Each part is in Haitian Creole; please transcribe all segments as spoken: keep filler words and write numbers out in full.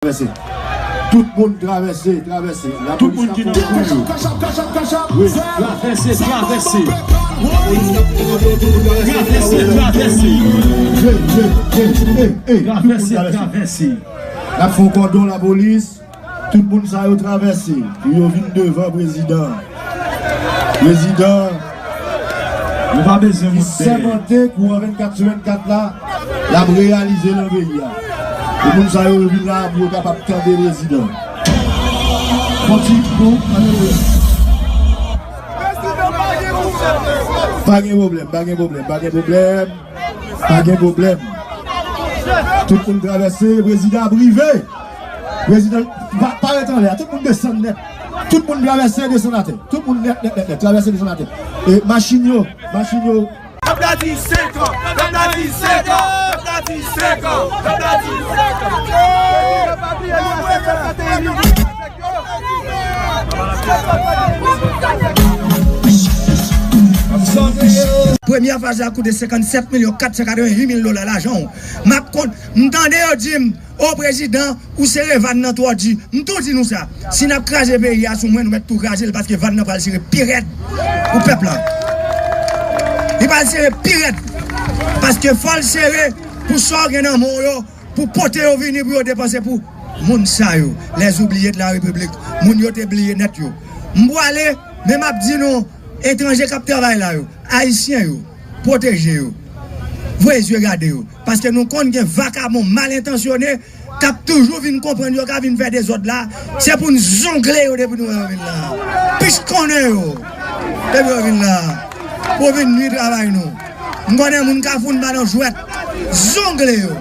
Travèse. Tout moun travèse, travèse. Lapolis ap fè yon kou. Wi. Travèse, travèse. Travèse, travèse. Travèse, travèse. N ap fè yon kòdon lapolis. Tout moun sa yo travèse pou yo vin devan prezidan. Prezidan ki sèmante kouran vennkat sou vennkat la, l ap reyalize nan peyi a. E moun sa yo vin la pou yo kapab tande prezidan. Fon ti pou, pa gen pwoblèm. Pa gen pwoblèm, pa gen pwoblèm, pa gen pwoblèm. Pa gen pwoblèm. Tout moun travèse, prezidan ap rive. Prezidan, pa, pa ret anlè a. Tout moun desann nèt. Tout moun travèse, desann atè. Tout moun nèt, nèt, nèt, nèt. Travèse, desann atè. E machin yo, machin yo. Pèp la di senk an, pèp la di senk an, pèp la di senk an, pèp la di senk an. Premyè faz la koute senkannsèt milyon kat san katrevenhuit mil dola lajan w. M ap kont, m tande yo di m, o prezidan, ou sere vàn nan twò di. M tou di nou sa. Si n ap kraze peyi a sou mwen, nou mèt tou kraze l paske vàn nan pral sere pi rèd pou pèp la. Li pral sere pi rèd. Paske fò l sere pou sa w gen nan men w yo, pou pote yo vini, pou yo depanse pou moun sa yo, les oubliés de la République, moun yo te bliye nèt yo. M pwale, men m ap di nou, etranje k ap travay la yo, ayisyen yo, pwoteje yo, voye zye gade yo, paske nou konn gen vakabon mal entansyone k ap toujou vin konprann yo ka vin fè dezòd la, se pou n zongle yo depi nou wè yo vin la. Pis konnen yo depi yo vin la pou vin nwi travay nou. M konnen moun Kafou n pa nan jwèt. Zongle yo.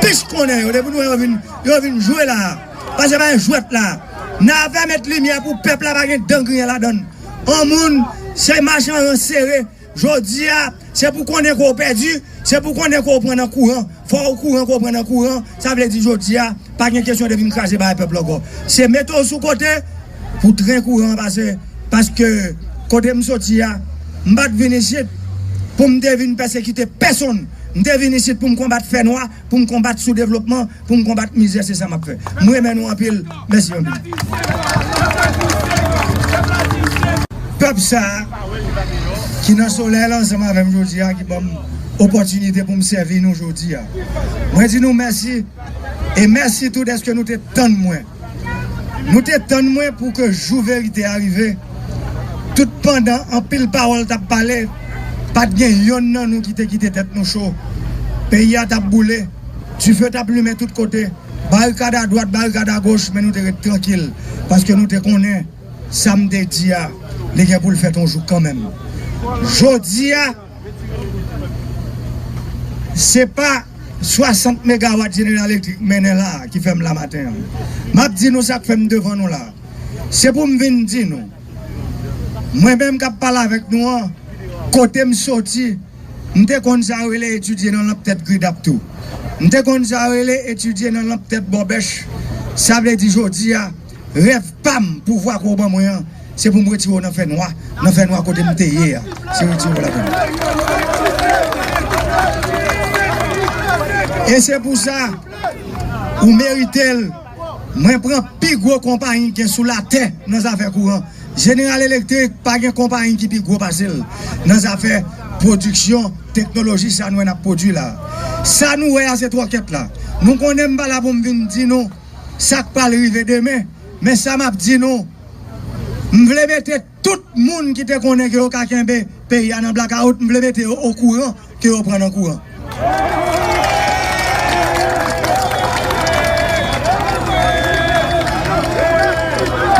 Pis konnen yo. Depi nou wè yo vin, yo vin jwe la. Paske pa gen jwèt la. N a fè met limyè pou pèp la pa gen dan griyen ladan l. On moun, se machan ran sere. Jodi a, se pou konnen ke w pèdi, se pou konnen ke w pran nan kouran. Fò w kouran, ke w pran nan kouran. Sa vle di jodi a, pa gen kesyon de vin kraze bagay pèp la ankò. Se mete w sou kote pou tren kouran an pase. Paske kote m soti a, m pa t vin isit pou m te vin pèsekite pèsonn. M te vin isit pou m konbat fènwa, pou m konbat soudevlopman, pou m konbat mizè, se sa m ap fè. M renmen nou anpil. Mèsi anpil. Pèp sa a ki nan solèy la ansanm avè m jodi a, ki ban m opòtinite pou m sèvi nou jodi a. Mwen di nou mèsi, e mèsi tou dèske nou te tann mwen. Nou te tann mwen pou ke jou verite a rive. Tout pandan anpil pawòl t ap pale, pa t gen yonn nan nou ki te kite tèt nou cho. Peyi a t ap boule, dife t ap limen tout kote, barikad adwat, barikad agoch, men nou te ret trankil, paske nou te konnen sa m te di a, li gen pou l fèt yon jou kanmenm. Jodi a, se pa swasant megawat General Electric mennen la a ki fè m la maten an. M ap di nou sa k fè m devan nou la a. Se pou m vin di nou, mwen menm k ap pale avèk nou an, kote m soti, m te konn sa yo rele etidye nan lanp tèt gridap tou. M te konn sa yo rele etidye nan lanp tèt bòbèch. Sa vle di jodi a, rèv pa m, pouvwa ke w ban mwen an, se pou m retire w nan fènwa, nan fènwa kote m te ye a. Se retire w ladan l. E se pou sa, ou merite l. Mwen pran pi gwo konpayi ki gen sou latè nan zafè kouran. General Electric pa gen konpayi ki pi gwo pase l nan zafè pwodiksyon teknoloji sa nou wè n ap pwodui la. Sa nou wè a se twòkèt la. Nou konnen m pa la pou m vin di nou sa k pral rive demen, men sa m ap di nou, m vle mete tout moun ki te konnen ke yo ka kenbe peyi a nan blakawout, m vle mete yo okouran ke yo pran nan kouran.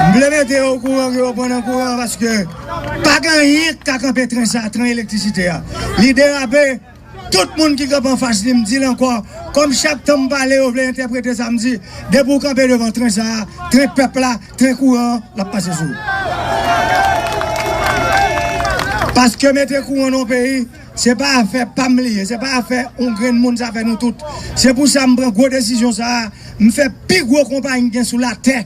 M vle mete yo okouran ke yo pran nan kouran paske pa gen anyen k ka kanpe tren sa, tren elektrisite a. Li derape, tout moun ki kanpe anfas li, m di l ankò, kòm chak tan m pale, yo vle entèprete sa m di, depi w kanpe devan tren sa a, tren pèp la, tren kouran an, l ap pase sou ou. Paske mete kouran nan yon peyi, se pa afè pa m li ye, se pa afè yon grenn moun, se afè nou tout. Se pou sa m pran gwo desizyon sa a, m fè pi gwo konpayi ki gen sou latè,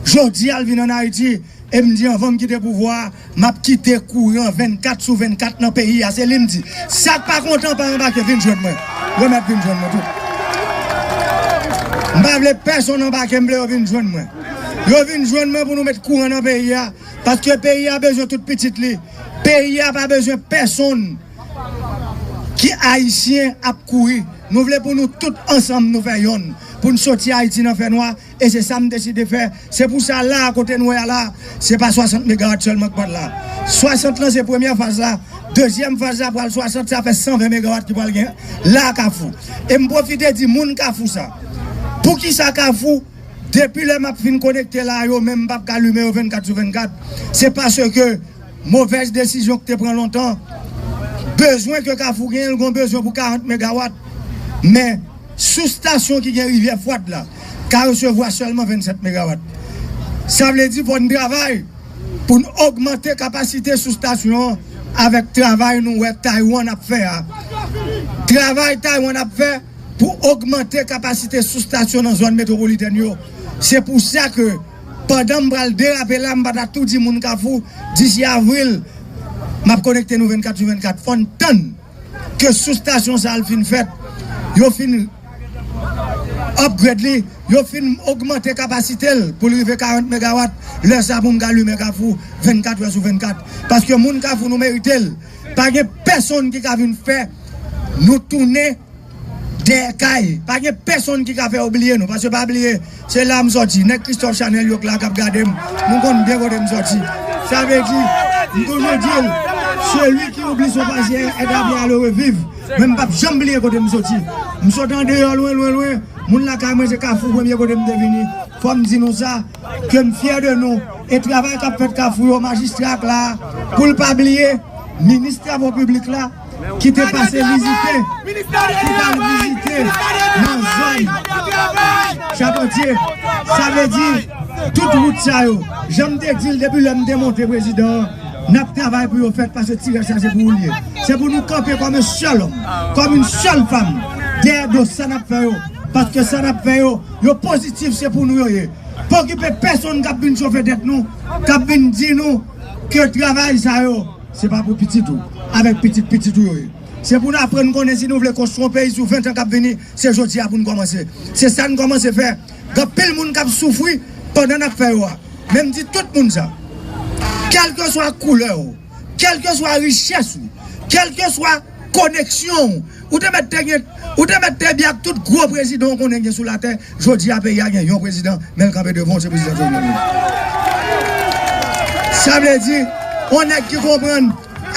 jodi a l vin ann Ayiti, e m di anvan m kite pouvwa a, m ap kite kouran vennkat sou vennkat nan peyi a, se li m di. Sa k pa kontan pa anbake, vin jwenn mwen. Remèt vin jwenn mwen tou. M pa vle pèsonn anbake m, vle yo vin jwenn mwen. Yo vin jwenn mwen pou nou met kouran nan peyi a, paske peyi a bezwen tout pitit li. Peyi a pa bezwen pèsonn ki ayisyen ap kouri. Nou vle pou nou tout ansanm nou fè yonn, pou n soti Ayiti nan fènwa, e se sa m deside fè. Se pou sa la, kote nou ye a la, se pa swasant megawat sèlman k pral la. Swasant lan se premyè faz la. Dezyèm faz la pral swasant, sa fè san ven megawat ki pral gen la Kafou. E m pwofite di moun Kafou sa. Poukisa Kafou, depi lè m ap fin konekte la, yo menm m p ap ka limen yo vennkat sou vennkat? Se paske movèz desizyon ki te pran lontan. Bezwen ke Kafou genyen, l gon bezwen pou karant megawat. Men, soustasyon ki gen Rivyè Fwad la ka resevwa sèlman vennsèt megawat. Sa vle di fò n travay pou n ogmante kapasite soustasyon an avèk travay nou wè Taiwan ap fè a. Travay Taiwan ap fè pou ogmante kapasite soustasyon nan zòn metwopolitèn yo. Se pou sa ke pandan m pral derape la, m pa ta tou di moun Kafou, disi avril, m ap konekte nou vennkat sou vennkat. Fò n tann ke soustasyon sa a l fin fèt, yo fin upgrade li, yo fin ogmante kapasite l pou l rive karant megawat, lè sa pou m ka limen Kafou vennkat è sou vennkat. Paske moun Kafou nou merite l. Pa gen pèsonn ki ka vin fè nou tounen dèyè kay. Pa gen pèsonn ki ka fè yo bliye nou. Paske pa bliye, se la m sòti. Nèg Christophe Chanel yo k la k ap gade m. Nou konn byen kote m sòti. Sa vle di, m toujou di l, celui qui oublie son passé est appelé à le revivre. Men m p ap janm bliye kote m sòti. M sot andeyò lwen, lwen, lwen. Moun lakay mwen se Kafou premye kote m te vini. Fò m di nou sa, ke m fyè de nou. E travay k ap fèt Kafou yo, majistra k la, pou l pa bliye, minis travo piblik la, ki te pase vizite, ki t al vizite nan zòn Chapantye. Sa vle di, tout wout sa yo, jan m te di l depi lè m te monte prezidan an, n ap travay pou yo fèt, paske tiraj sa se pou ou l ye. Se pou nou kanpe kòm yon sèl òm, kòm yon sèl fanm, dèyè do sa n ap fè yo, paske sa n ap fè yo, yo pozitif, se pou nou yo ye. Pa okipe pèsonn k ap vin chofe tèt nou, k ap vin di nou ke travay sa yo, se pa pou pitit ou, avèk pitit pitit ou yo ye. Se pou n aprann konnen si nou vle konstwi yon peyi sou ven tan k ap vini, se jodi a pou n kòmanse. Se sa n kòmanse fè. Gen anpil moun k ap soufri pandan n ap fè yo a. Men m di tout moun sa. Kèlkeswa koulè w, kèlkeswa richès ou, kèlkeswa koneksyon w, ou te mèt te gen, ou te mèt te byen ak tout gwo prezidan w konnen gen sou latè. Jodi a, peyi a gen yon prezidan, men l kanpe devan w, se prezidan Jovenel Moïse. Sa vle di, yon nèg ki konprann,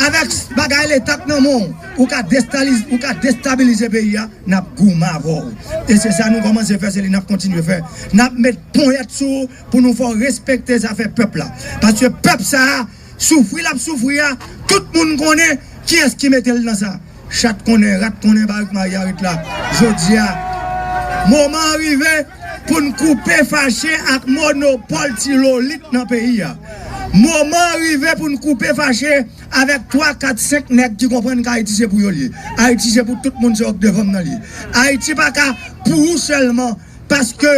avèk bagay Leta k nan men w, ou ka destaliz-, ou ka destabilize peyi a, n ap goumen avè w. E se sa nou kòmanse fè, se li n ap kontinye fè. N ap met ponyèt sou ou pou nou fè w respekte zafè pèp la. Paske pèp sa a, soufri l ap soufri a, tout moun konnen kiyès ki mete l nan sa. Chat konnen, rat konnen, barik marye a ret la. Jodi a, moman an rive pou n koupe fache ak monopòl ti lolit nan peyi a. Moman an rive pou n koupe fache avèk twa, kat, senk nèg ki konprann ke Ayiti se pou yo l ye. Ayiti se pou tout moun, se w k devan m nan l ye. Ayiti pa ka pou ou sèlman, paske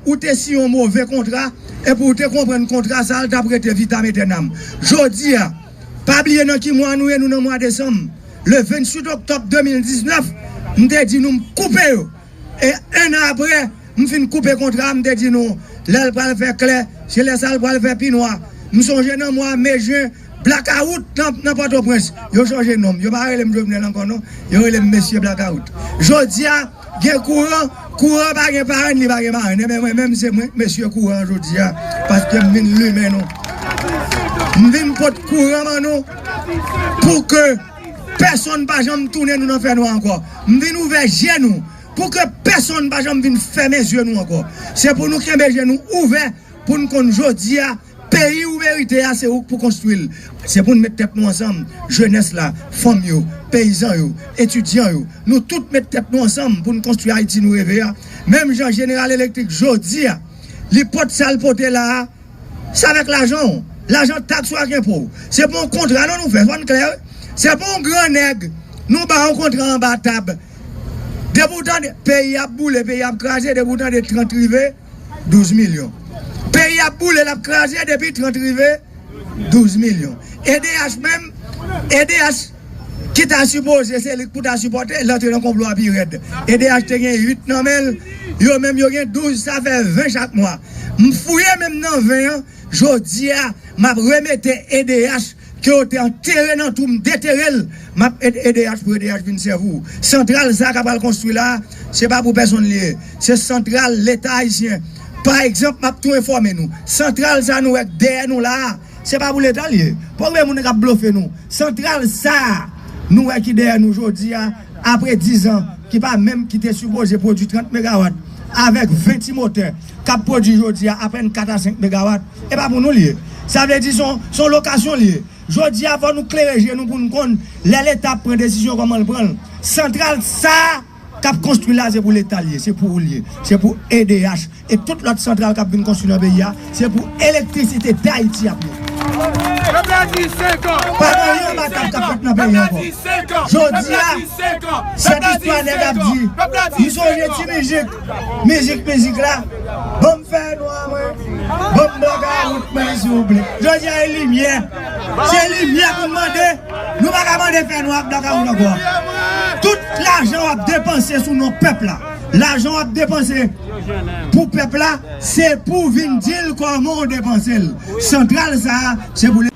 ou te siyen yon move kontra, epi ou te konprann kontra sa a, l t ap rete vitam aeternam. Jodi a, pa bliye nan ki mwa nou ye, nou nan mwa desanm. Le venntuit oktòb de mil diznèf, m te di nou m koupe yo. E en an apre, m fin koupe kontra a, m te di nou, lè l pral fè klè, se lè sa l pral fè pi nwa. M sonje nan mwa me, jen, blakawout nan, nan Pòtoprens. Yo chanje non m. Yo pa rele m Jovenel ankò non. Yo rele m Mesye Blakawout. Jodi a, gen kouran, kouran pa gen parenn, li pa gen marenn. Enben mwen menm se mwen k mesye kouran an jodi a, paske m vin limen nou. M vin pot kouran ban nou pou ke pèsonn pa janm tounen nou nan fènwa ankò. M vin ouvè je nou pou ke pèsonn pa janm vin fèmen zye nou ankò. Se pou nou kenbe je nou ouvè pou n konn jodi a, peyi ou merite a, se ou k pou konstwi l. Se pou n met tèt nou ansanm, jenès la, fanm yo, peyizan yo, etidyan yo. Nou tout met tèt nou ansanm pou n konstwi Ayiti nou reve a. Menm jan Jeneral Elektrik jodi a, li pote sa l pote la a, se avèk lajan w, lajan taks ou ak enpo w. Se pa yon kontra non nou fè, fò n klè wi. Se pa yon gran nèg nou ba yon kontra anba tab. Depi w tande peyi ap boule, peyi ap kraze, depi w tande trant rive, douz milyon. Peyi ap boule, l ap kraze depi trant rive douz milyon. E D H menm, E D H ki ta sipoze se li k pou ta sipòte, l antre nan konplo a pi rèd. E D H te gen uit nan men l, Yo menm yo gen douz, sa fè ven chak mwa. M fouye menm nan ven an, jodi a, m ap remete E D H ke yo te antere nan twou, m detere l, m ap ede E D H pou E D H vin sèvi w. Santral sa a k ap pral konstwi la a, se pa pou pèsonn li ye. Se santral Leta ayisyen. Pa egzanp, m ap tou enfòme nou. Santral sa a nou wè k dèyè nou la a, se pa pou Leta l ye. Poko gen moun k ap blofe nou. Santral sa a, nou wè ki dèyè nou jodi a, apre diz an, ki pa menm, ki te sipoze pwodui trant megawat, avèk ven ti motè, k ap pwodui jodi a apèn kat a senk megawat, e pa pou nou l ye. Sa vle di se yon, se yon lokasyon l ye. Jodi a, fò nou klere je nou pou n konn, lè Leta ap pran desizyon, kòman l pran l. Santral sa a k ap konstwi la, se pou Leta l ye, se pou ou l ye, se pou E D H. E tout lòt santral k ap vin konstwi nan peyi a, se pou Elektrisite Dayiti ap ye. Pèp la di senk an. Pa gen anyen anba tab k ap fèt nan peyi a ankò. Jodi a, sèt istwa nèg ap di, m sonje ti mizik, mizik, mizik la. Ban m fè nwa mwen, ban m blakawout mwen, silvouplè. Jodi a, e limyè. Se limyè pou n mande. Nou pa ka mande fè nwa ak blakawout ankò. Tout lajan w ap depanse sou non pèp la, lajan w ap depanse pou pèp la, se pou w vin di l kòman w depanse l. Santral sa a, se pou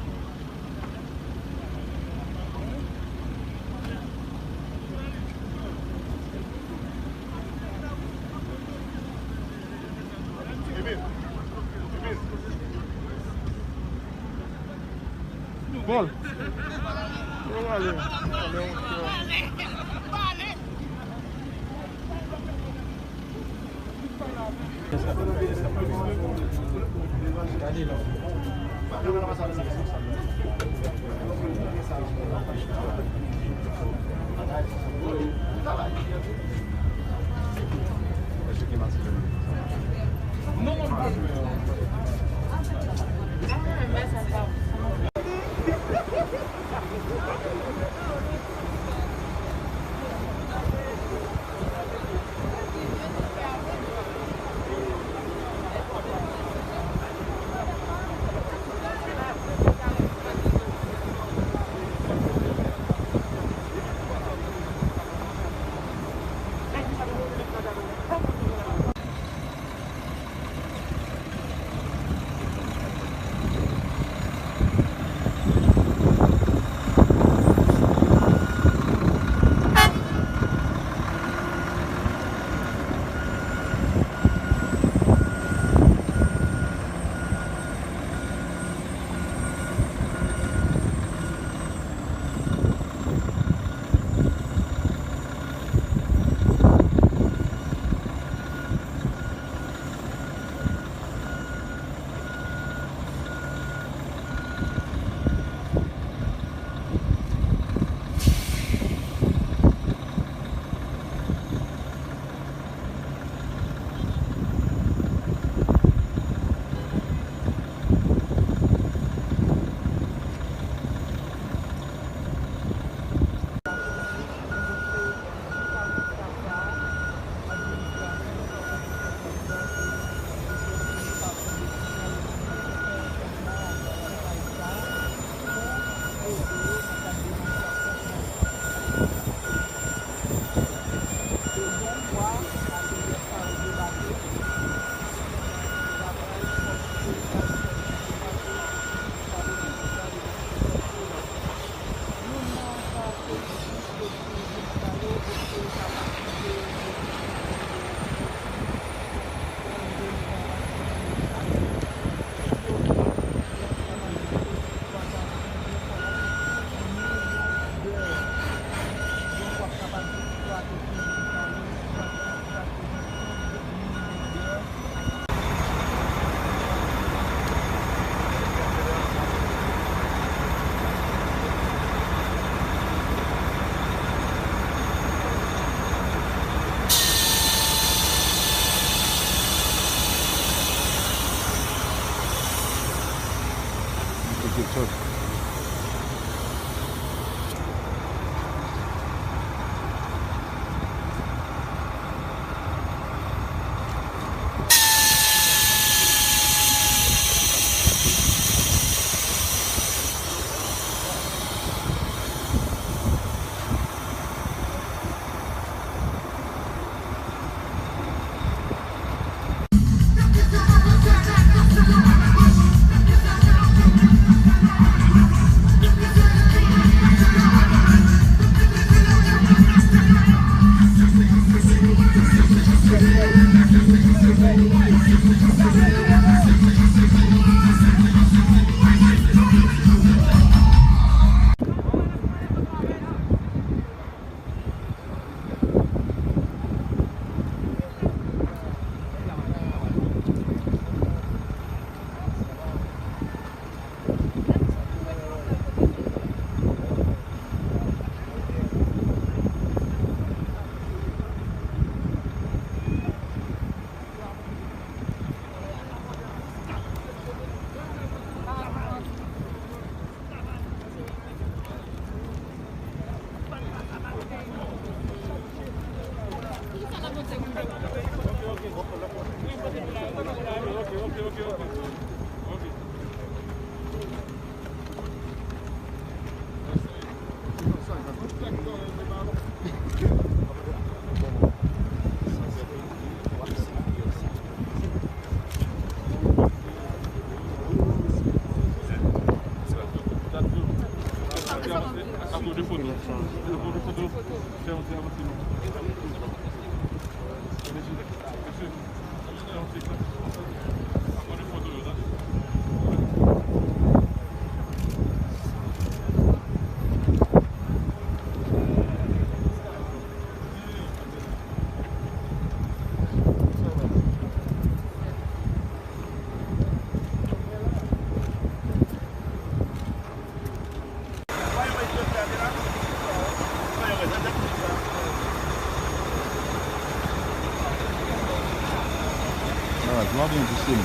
Bon. De foto. Fè yon ti avanse non. Mesye, fè yon ti avanse. Pran de foto yo, tande. Ah, jwa byen di se m.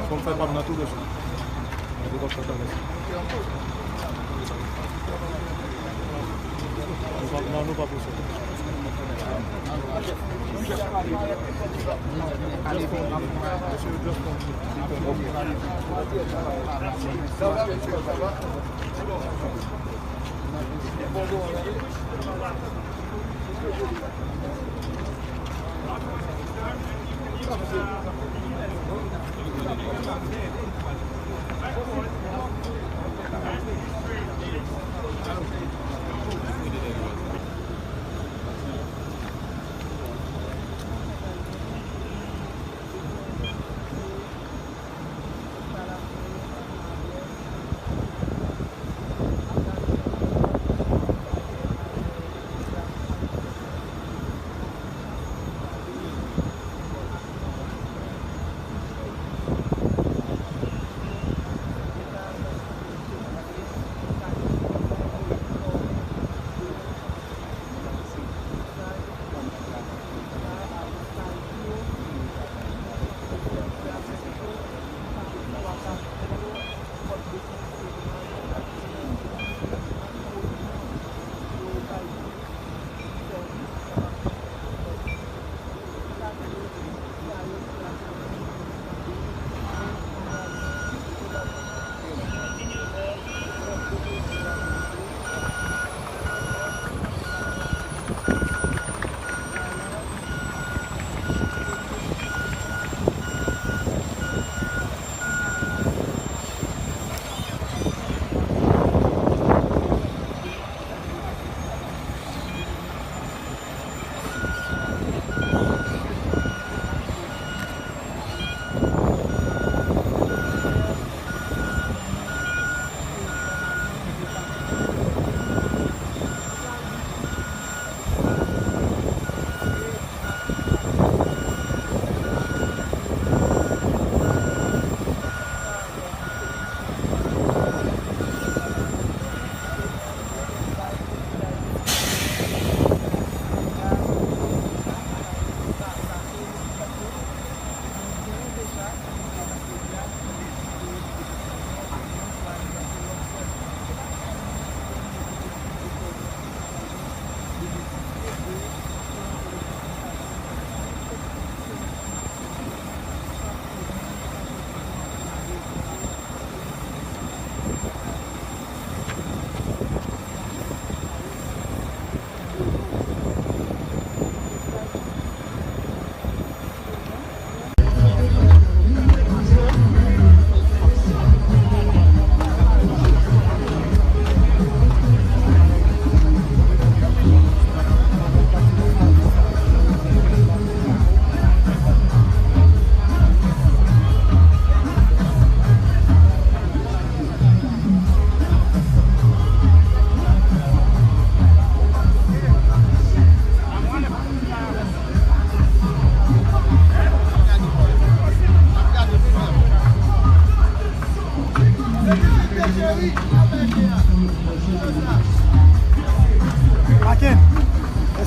Fò m fè pa m nan tou, mesye. Mwen te konn fè sa, mesye. Nou pa, non, nou pa pou sa.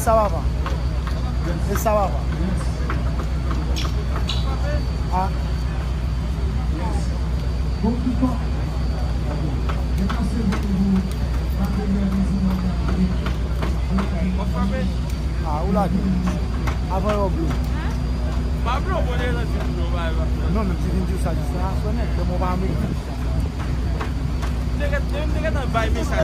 Sa papa. E sa papa. Ah. Ah, ou lage. Avan yo blo. Pa blo, bon, e nan ti blo, bay, bay. Non, men ti vin di sa jis la, sonnen, lè mwen pa Ameriken. Te gen, te gen bay mesaj.